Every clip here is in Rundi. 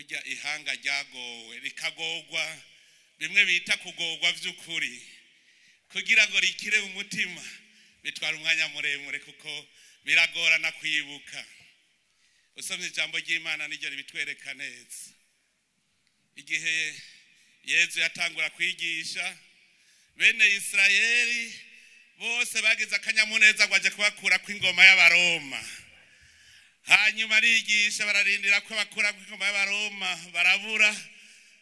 Burya ihanga ryagowe rikagogwa, bimwe bita kugogwa vy'ukuri, kugira ngo rikire mu mutima bitwara umwanya muremure, kuko biragorana kwibuka. Usomye ijambo ry'Imana niryo ribitwereka neza. Igihe Yezu yatangura kwigisha, bene Isirayeli bose bagize akanyamuneza ngo aje kubakura kw'ingoma y'Abaroma. Hanyuma arigisha, bararindira ko bakura kw'ingoma y'Abaroma, barabura,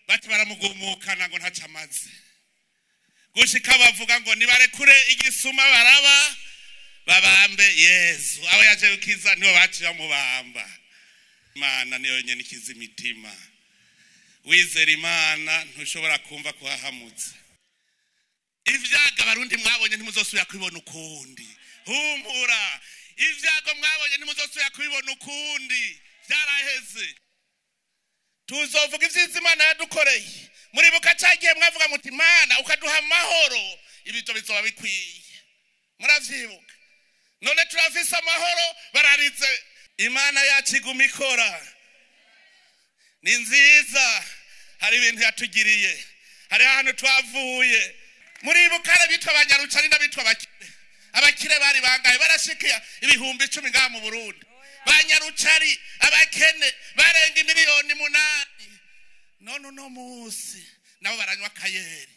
bati baramugumukana ngo ntaco amaze. Gushika bavuga ngo nibarekure igisuma baraba babambe Yezu. Abo yaje gukiza nibo baciye bamubamba. Imana niyo nyene ikiza imitima. Wizera Imana ntushobora kumva kuhahamutse. Ivyago Abarundi mwabonye ntimuzosubira kubibona ukundi. Humura, ivyago mwabonye ntimuzosubira kubibona ukundi, vyaraheze. Tuzovuga ivyiza Imana yadukoreye. Muribuka ca gihe mwavuga muti Imana ukaduha amahoro, ibyo bizoba bikwiye. Muravyibuka? None turafise amahoro, bararitse. Imana yacu iguma ikora, ni nziza. Hari ibintu yatugiriye, hari ahantu twavuye. Muribuka abitwa abanyarucari n'abitwa abakire. Abakire bari bangahe? Barashikiye 10,000 ngaha mu Burundi. Banyarucari abakene barenga 8,000,000. None uno munsi nabo baranywa akayeri.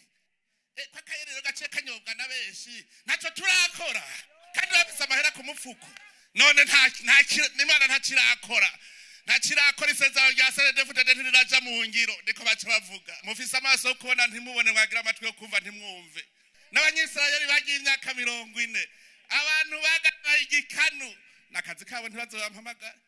Ko akayeri rero gaciye kanyobwa na benshi, ntaco turakora kandi bafise amahera ku mufuko. None Imana ntakirakora, ntakirakora. Isezerano rya CNDD-FDD ntiriraja mu ngiro, niko baca bavuga. Mufise amaso yo kubona ntimubone, mwagira amatwi yo kumva ntimwumve. N'Abanyisirayeli bagiye imyaka 40, abantu bagaraye igikanu n'akazi kabo ntibazobampamagara.